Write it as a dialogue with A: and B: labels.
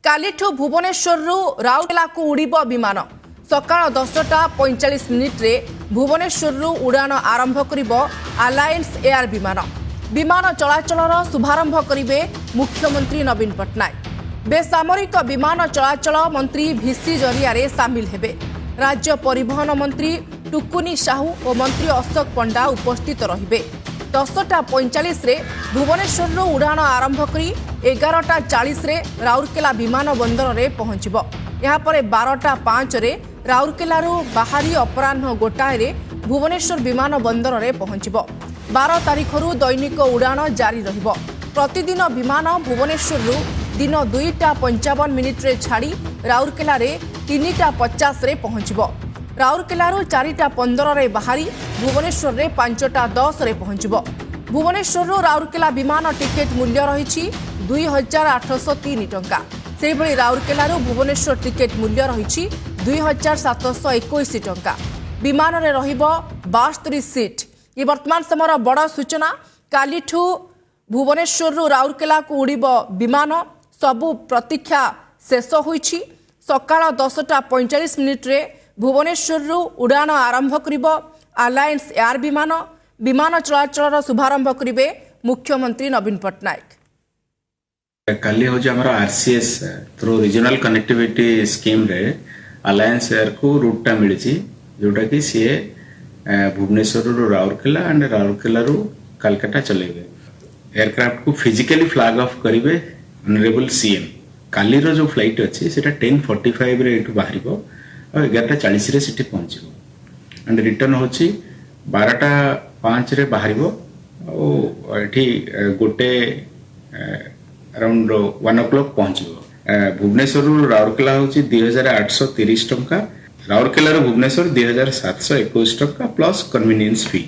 A: କାଲିଠୁ ଭୁବନେଶ୍ୱରରୁ ରାଉରକେଲାକୁ ଉଡ଼ିବ ବିମାନ। ସକାଳ 10ଟା 45 ମିନିଟ୍ରେ ଭୁବନେଶ୍ୱରରୁ ଉଡ଼ାଣ ଆରମ୍ଭ କରିବ ଆଲାଏନ୍ସ ଏୟାର ବିମାନ। ବିମାନ ଚଳାଚଳର ଶୁଭାରମ୍ଭ କରିବେ ମୁଖ୍ୟମନ୍ତ୍ରୀ ନବୀନ ପଟ୍ଟନାୟକ। ବେସାମରିକ ବିମାନ ଚଳାଚଳ ମନ୍ତ୍ରୀ ଭିସି ଜରିଆରେ ସାମିଲ ହେବେ। ରାଜ୍ୟ ପରିବହନ ମନ୍ତ୍ରୀ ଟୁକୁନି ସାହୁ ଓ ମନ୍ତ୍ରୀ ଅଶୋକ ପଣ୍ଡା ଉପସ୍ଥିତ ରହିବେ। 10ଟା 45ରେ ଭୁବନେଶ୍ୱରରୁ ଉଡ଼ାଣ ଆରମ୍ଭ କରି 11ଟା 40ରେ ରାଉରକେଲା ବିମାନ ବନ୍ଦରରେ ପହଞ୍ଚିବ। ଏହାପରେ 12ଟା 5ରେ ରାଉରକେଲାରୁ ବାହାରି ଅପରାହ୍ନ 1ଟାରେ ଭୁବନେଶ୍ୱର ବିମାନ ବନ୍ଦରରେ ପହଞ୍ଚିବ। 12 ତାରିଖରୁ ଦୈନିକ ଉଡ଼ାଣ ଜାରି ରହିବ। ପ୍ରତିଦିନ ବିମାନ ଭୁବନେଶ୍ୱରରୁ ଦିନ 2ଟା 55 ମିନିଟ୍ରେ ଛାଡ଼ି ରାଉରକେଲାରେ 3ଟା 50ରେ ପହଞ୍ଚିବ। ରାଉରକେଲାରୁ 4ଟା 15ରେ ବାହାରି ଭୁବନେଶ୍ୱରରେ 5ଟା 10ରେ ପହଞ୍ଚିବ। ଭୁବନେଶ୍ୱରରୁ ରାଉରକେଲା ବିମାନ ଟିକେଟ୍ ମୂଲ୍ୟ ରହିଛି 2803 ଟଙ୍କା। ସେହିଭଳି ରାଉରକେଲାରୁ ଭୁବନେଶ୍ୱର ଟିକେଟ୍ ମୂଲ୍ୟ ରହିଛି 2721 ଟଙ୍କା। ବିମାନରେ ରହିବ 72 ସିଟ୍। ଏ ବର୍ତ୍ତମାନ ସମୟର ବଡ଼ ସୂଚନା। କାଲିଠୁ ଭୁବନେଶ୍ୱରରୁ ରାଉରକେଲାକୁ ଉଡ଼ିବ ବିମାନ। ସବୁ ପ୍ରତୀକ୍ଷା ଶେଷ ହୋଇଛି। ସକାଳ 10ଟା 45 ମିନିଟ୍ରେ ଭୁବନେଶ୍ୱରରୁ ଉଡ଼ାଣ ଆରମ୍ଭ କରିବ ଆଲାଏନ୍ସ ଏୟାର ବିମାନ। ବିମାନ ଚଳାଚଳର ଶୁଭାରମ୍ଭ କରିବେ ମୁଖ୍ୟମନ୍ତ୍ରୀ ନବୀନ ପଟ୍ଟନାୟକ।
B: କାଲି ହେଉଛି ଆମର ଆରସିଏସ୍ ଥ୍ରୁ, ରିଜନାଲ କନେକ୍ଟିଭିଟି ସ୍କିମ୍ରେ ଆଲାଏନ୍ସ ଏୟାରକୁ ରୁଟ୍ଟା ମିଳିଛି, ଯୋଉଟାକି ସିଏ ଭୁବନେଶ୍ୱରରୁ ରାଉରକେଲା ଆଣ୍ଡ ରାଉରକେଲାରୁ କାଲକାଟା ଚଲେଇବେ। ଏୟାରକ୍ରାଫ୍ଟକୁ ଫିଜିକାଲି ଫ୍ଲାଗ ଅଫ୍ କରିବେ ଅନରେବଲ ସିଏମ୍। କାଲିର ଯୋଉ ଫ୍ଲାଇଟ୍ ଅଛି, ସେଟା 10:45ରେ ଏଇଠୁ ବାହାରିବ ଆଉ 11ଟା 40ରେ ସେଠି ପହଞ୍ଚିବ। ଆଣ୍ଡ ରିଟର୍ନ ହେଉଛି 12ଟା 5ରେ ବାହାରିବ ଆଉ ଏଠି ଗୋଟେ ଆରାଉଣ୍ଡ 1 ଓ କ୍ଲକ୍ ପହଞ୍ଚିବ। ଭୁବନେଶ୍ୱରରୁ ରାଉରକେଲା ହେଉଛି 2830 ଟଙ୍କା, ରାଉରକେଲାରୁ ଭୁବନେଶ୍ୱର 2721 ଟଙ୍କା ପ୍ଲସ୍ କନଭିନିଏନ୍ସ ଫି।